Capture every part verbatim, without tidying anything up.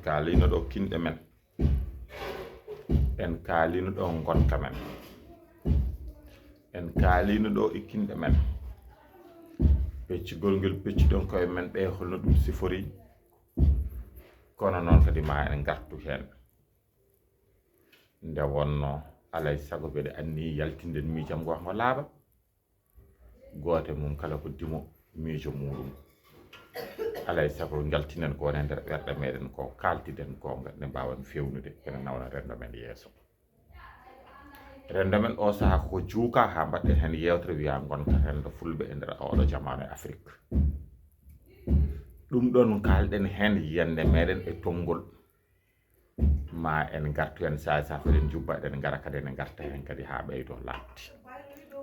Kaalino ɗo kinɗe men. En kaalino ɗo ngonka men. En kaalino ɗo e kinɗe men. Peccugol ngel peccuɗen koye men ɓe, holno ɗum sifori. Kono noon kadi ma en ngartu heen. Nde wonno alay sago mbeɗa anni yaltinden miijam ngo ngo laaɓa. Gooto e mum kala ko dimo miijo muɗum. Alay sago njaltinen ko woni e nder ɓerɗe meɗen ko, kaltiden goonga nde mbawen fewnude ene nawna renndo men yeeso. Renndo men o saha ko juuka ha mbaɗɗen heen yewtere wiya ngonka renndo fulɓe e nder oɗo jamaanu e Afrik. Ɗum ɗon kalɗen heen yiyannde meɗen e tonngol. Ma en ngartu heen saay saay fof en njubba eɗen ngara kadi ene ngarta heen kadi ha ɓeydo laaɓde.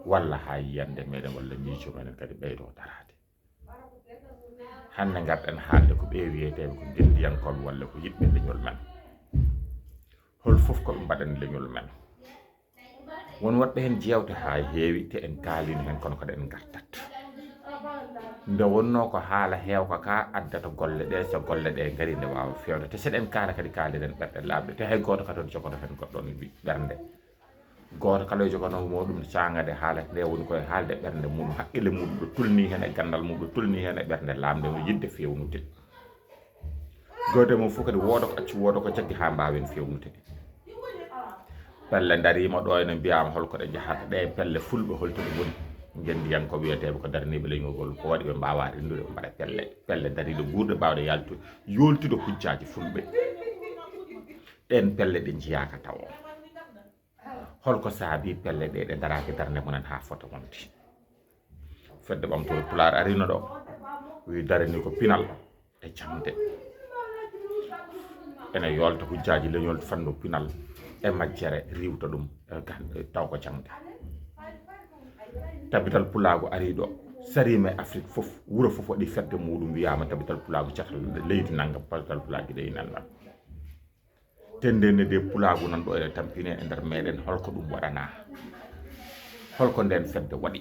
Walla ha yiyannde meɗen walla miijo meɗen kadi ɓeydo daraade. Hannde ngarɗen haalde ko ɓe wiyeteeɓe ko ngenndiyankooɓe walla ko yiɗɓe leñol men. Hol fof ko ɓe mbaɗani leñol men. Won waɗɓe heen jeewte haa heewi te en kaalino heen kono kadi en ngartat. Nde wonnoo ko haala heewka ka addata golle ɗe, so golle ɗe ngari nde waawa feewde. Te seɗen kaala kadi kaaliren ɓerɗe laaɓɗe. Te hay gooto kadi on jogoto heen goɗɗo on wi-, ɓernde. Gooto kala e joganoo mo ɗum saanga nde haalata nde woni koye haalde ɓernde mum, haqqille mum ɗo tolni heen e ganndal mum ɗo tolni heen e ɓernde laamnde mo yiɗde feewnude. Gooto e mum fof kadi wooda ko acci, wooda ko jaggi haa mbaawen feewnude. Pelle ndariima ɗo ene mbiyaama holko ɗe njahata ɗe pelle fulɓe, holto ɗe ngoni. Ngenndiyankooɓe wiyeteeɓe ko daraniiɓe leñol ngol, ko waɗi ɓe mbaawaa renndude ɓe mbaɗa pelle. Pelle dariiɗe guurɗe baawɗe yaltu-, yooltude hujjaaji fulɓe. Ɗeen pelle ɗe njiyaaka tawo. Holko saabi pelle ɗe ɗe daraaki darnde mumen haa fota wonde? Fedde Ɓamtooɓe Pulaar arino ɗo, wi darani ko pinal e jaŋde. Ene yolta hujjaaji leñol fannu pinal e majjere riiwta ɗum e gan-, e taw ko jaŋde. Tabital Pulaagu ari ɗo, sariima e Afrik fof, wuro fof waɗi fedde muɗum wiyaama Tabital Pulaagu catal leydi nanngam, Tabital Pulaagu ɗe nan nan. Tendende de pulaagu nan ɗo ene tampine e nder meɗen, holko ɗum waɗana? Holko nden fedde waɗi?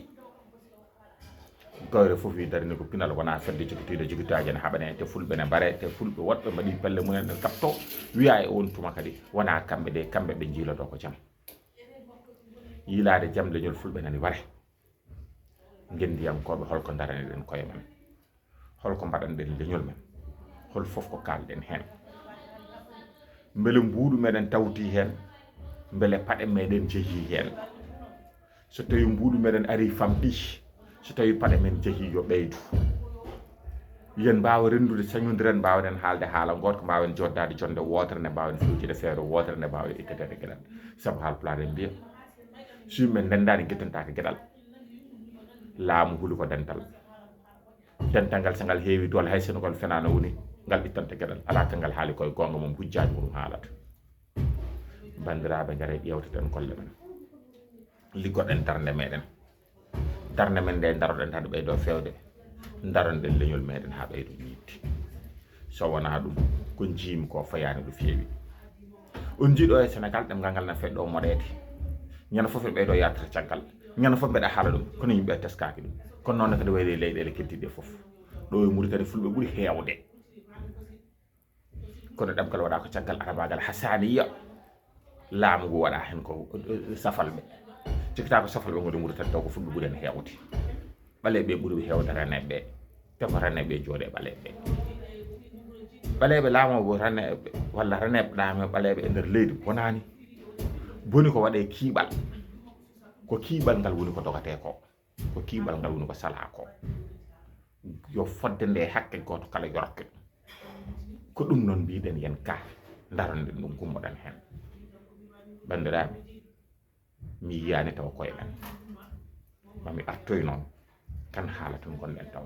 Gawre fof wi darni ko pinal wona fedde jogitiinde jogitaaji ene haɓane, te fulɓe ne mbare, te fulɓe woɗɓe mbaɗi pelle mumen ene kapto, wiya e on tuma kadi wona kamɓe de, kamɓe ɓe jiiloto ko jam. Yiilaade jam leñol fulɓe nani ware. Ngenndiyankooɓe, holko daraniɗen koye men? Holko mbaɗanɗen leñol men? Hol fof ko kaalɗen heen? Mbele mbuuɗu meɗen tawti heen? Mbele paɗe meɗen jehi heen? So tawi mbuuɗu meɗen ari famɗi, so tawi paɗe men jehi yo ɓeydu. Yen mbaawa renndude, sañondiren, mbaawen haalde haala gooto, mbaawen joddaade jonde wootere nde, mbaawen fewjide feere wootere nde, mbaawen itteteede geɗal. Sabu Haalpulaar en mbiya, so yimɓe ndenndaani, ngettantaake geɗal. Laamu huli ko dental. Dental ngal, so ngal heewi doole, hay so ngal fenaano woni, ngal ittanta geɗal. Alaa ka ngal haali koye goonga mum, hujjaaji mum haalata. Banndiraaɓe, ngare ƴeewteten golle men. Liggoɗen darnde meɗen. Darnde men nde daroɗen tan ɓeydo feewde. Daronɗen leñol meɗen haa ɓeydo ñiiɓde. So wonaa ɗum, ko njiimi ko fayaani ɗo feewi. On njiiɗo e Senegal, ɗemngal ngal na feɗɗo moɗeede. Ñande fof ɓe ɓeydo yartata caggal. Ñande fof mbeɗa haala ɗum, kono yimɓe teskaaki ɗum. Kono noon kadi wayde leyɗeele keddiiɗe fof. Ɗo e Mauritanie fulɓe ɓuri heewde. Kono ɗemngal waɗa ko caggal arabaagal hasaniya. Laamu ngu waɗa heen ko, eh, safalɓe. Cikkata ko safalɓe ngoni Mauritanie taw ko fulɓe ɓuri heen heewde. Ɓaleeɓe ɓuri heewde raneeɓe. Te ko raneeɓe jooɗe ɓaleeɓe. Ɓaleeɓe laamooɓe raneeɓe walla raneeɓe laamooɓe ɓaleeɓe e nder leydi bonaani. Boni ko waɗe kiiɓal. Ko kiiɓal ngal woni ko dogatee ko. Ko kiiɓal ngal woni ko salaa ko. Yo fodde nde hakke gooto kala yorke. Ko ɗum noon mbiɗen yen ka, daronɗen ɗum, gummoɗen heen. Banndiraaɓe, mi yiyaani taw koye men. Ma mi artoy noon, kan haala tun gonɗen taw.